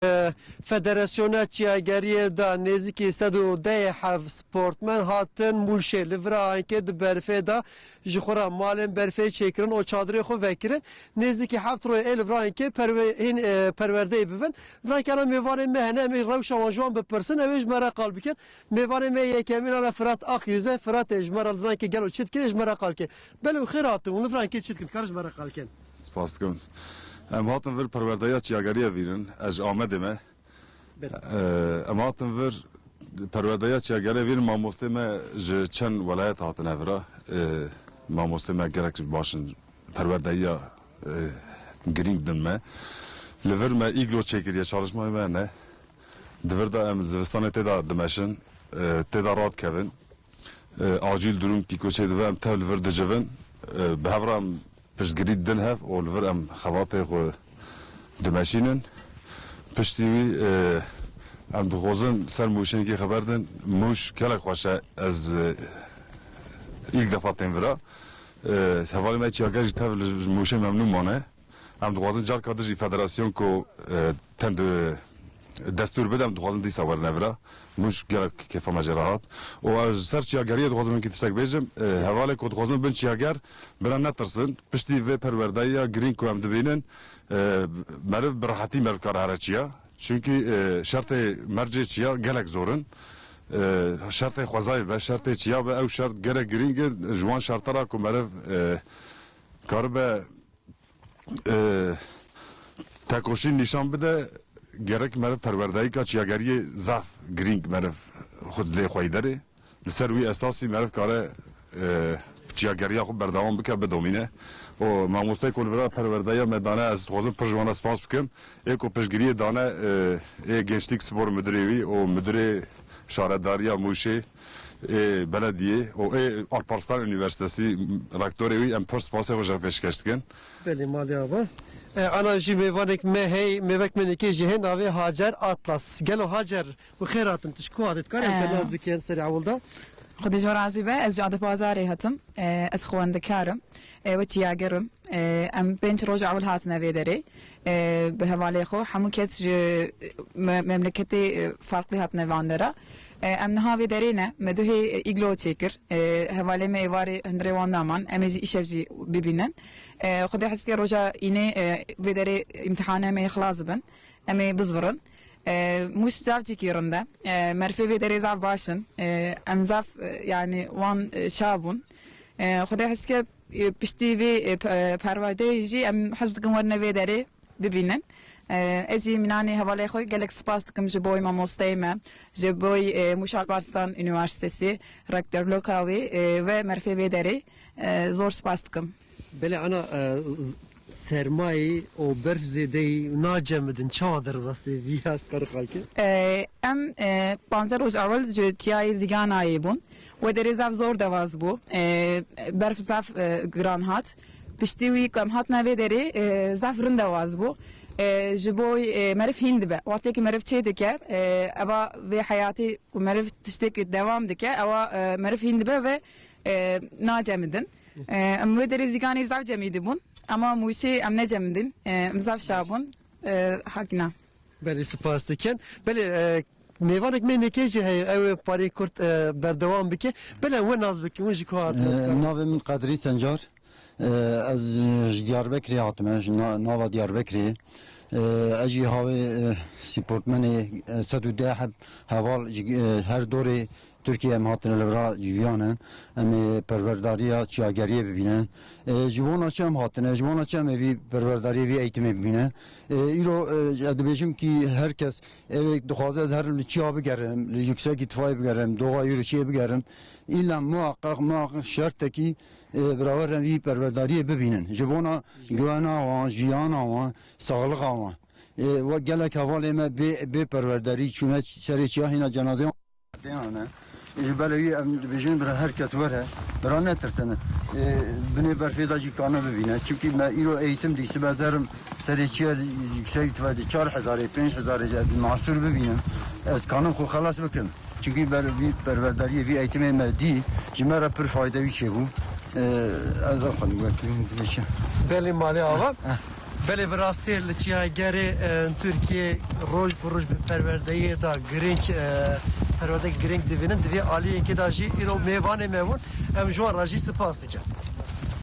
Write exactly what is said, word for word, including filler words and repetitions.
E, Federasyona Çiyageriyê de nêzîkî sed û deh heft sportmen hatin Mûşê. Li vira ankê di berfê de ji xwe re malên berfê çêkirin û çadirê xwe vekirin. Nêzîkî heft roj ê li vira ankê perwe-, hîn, e, perwerdeyê bibin. Vira ankê ana mêvanê me hene, em ê rewşa wan ji wan bipirsin, ew ê ji me re qal bikin. Mêvanê me yekemîn ana Firat Akyüze. Firatê ji me re li vira ankê gelo çi dikir, ji me re qal ke. Belê û xêr hatin, hûn li vira ankê çi dikin, dikarin ji me re qal kin? Spas dikim. Em hatin vir perwerdeya çiyageriyê vînin. Ez ji Amedê me. Belê. Ee, em hatin vir perwerdeya çiyageriyê vînin. Mamostê me ji çend welayet hatine vira. Ee, mamostê me gelek baş in. Perwerdeya, ee, girîng din me. Li vir me îglo çêkiriye, çalışmayê me ne. Di vir de em zivistanê tê de dimeşin, ee, tê de radikevin. Ee, acîl durum kî ku çêdibe em tev li vir dicivin. Ee, bi hev re em piştgirî didin hev û li vir em xebatê xwe dimeşînin. Piştî wî, e, em dixwazin ser Mûşê yekê xeber din. Mûş gelek xweş e. Ez, e, ilk defa tên vira. E, hevalê me çiyager jî tev li Mûşê memnûn mane. Em dixwazin carka din jî federasyon ku, e, ten di destûr bide, em dixwazin dîsa werine vira. Mûş gelek kêfa me jê re hat. Û ez ji ser çiyageriyê dixwazim hinkî tiştek bêjim. E, hevalê ku dixwazin bin çiyager, bira netirsin. Piştî vê perwerdeyiya girîng ku em dibînin, e, meriv bi rehetî meriv kare here çiya. Çunkî, e, şertê mercê çiya gelek zor in. E, şertê xwezayê be, şertê çiya be, ew şert gelek girîng in. Ji wan şerta re ku meriv, e, karibe e, tekoşîn nîşan bide, gerek meriv perwerdeyîka çiyageriyê zaf girîng meriv xwe lê xweyî derê. Li ser wî esasî meriv kare, e, çiyageriya xwe berdewam bike, bidomîne. Û mamosteyê ku li vira perwerdeya me dane, ez dixwazim pir ji wan re spas bikim. Ê ku piştgiriyê dane, e, ê Gençlik Spor Müdürê wî û Müdürê Şaredariya Mûşê, ê belediyê û ê Alparslan Üniversitesi rektorê wî em pir spasê xwe ji pêşkeş dikin. Belê malê ava. E, ana jî mêvanek me hey, mêvek me nêkê jî hê navê Hacer Atlas. Gelo Hacer, û xêr hatin, tu ji ku hatî? Dikarin em te Ee. nas bikin serê ewil de? Xwedê ji we razî be, ez ji Adapazarê hatim. Ee, ez xwendekar im. Ee, we çiyager im. Ee, em pênc roj ewil hatine vê derê. Ee, bi hevalê xwe hemû kes ji me-, memleketê, e, farklî hatine van dera. Ee, em niha vê derê ne. Me duhê, e, îglo çêkir. Ee, hevalê me êvarê hundirê wan daman. Em ê jî îşev jî bibînin. Ee, Xwedê heskê roja înê, e, vê derê îmtihane me yê xilas bin. Em ê bizvirin. E, Mûş zaf cîkî rind e. E, merfê vê derê zaf baş in. E, em zaf, e, yanî wan, e, şa bûn. E, Xwedê heskê, e, piştî vê, e, pe-, e, perwerdeyê jî em hez dikin werine vê derê bibînin. E, ez jî mînanê hevalê xwe gelek spas dikim ji bo mamosteyê me, ji bo, e, Mûş Alparslan Üniversitesi, rektorloka wê, e, ve merfê vê derê, e, zor spas dikim. Belê ana, e, z-, sermayê û berf zêdeyî nacemidin, çawa derbasê vî ya ez dikarim xal kim? E, em, e, panzdeh roj ewil ji çiyayê Zîganayê bûn. Wê derê zaf zor dewaz bû. E, berf zaf, e, giran hat. Piştî wî ku em hatine vê derê, e, zaf rind dewaz bû. E, ji bo, e, meriv hîn dibe. Wextê ku meriv çê dike, e, eva vê heyatê ku meriv tiştê ku dewam dike, ewa, e, meriv hîn dibe ve, e, nacemidin. E, em wê derê Zîganê zaf cemî dibûn. Ema Mûşê em necemidin. E, em zaf şa bûn. E, hakîna. Belê, spas dikin. Belê, e, mêvanek me nêkê jî heye, ew ê parê kurt, e, berdewam bike. Belê, em we nas bikin, we ji ku hatine? E, navê min Qedrî Sencar. E, ez ji Diyarbekirê hatime, ji na-, nava Diyarbekirê. E, ez jî havê, e, sportmenê, e, sed û deh heb heval ji, e, her dorê Tirkiyê em hatine li vira civiyan in. Em ê perwerdariya çiyageriyê bibînin. E, ji bona çi em hatine? Ji bona çi em ê vî perwerdariyê, vî eğitimê bibînin? E, îro, e, ez dibêjim kî her kes ew ê dixwaze ez herim li çiya bigerim, li yüksek irtifayê bigerim, doğa yürüyüşê bigerim. Îlla muhakkak, muhakkak şertekî, e, birawerin vî perwerdariyê bibînin. Ji bona güvena wan, jiyana wan, saxlixa wan. E, we gelek hevalê me bê, bê perwerdarî çûne serê çiya hîna cenazê wan. Tênane. Ji ber wî em dibêjin bira her kes were, bira netirsin. E, binê berfê de jî kane bibîne. Çimkî me îro eğitim dî sibe derim serê çiya yüksek tifayê çar hezarê, pênc hezarê ez masûr bibînim. Ez kanim xwe xelas bikim. Çimkî ber vî perwerdariyê, vî eğitimê me dî, ji me re pir fayde wî çêbû. E, ez ev xwe dibêjim. Belê malê ava. Heh. Belê, bi rastî li Çiyayê Gerê, e, Tirkiye roj bi roj bi perwerdeyê de girîng, e, perwerdeyek girîng divînin. Di vê aliyekê de jî îro mêvanê me bûn. Em ji wan re jî spas dikin.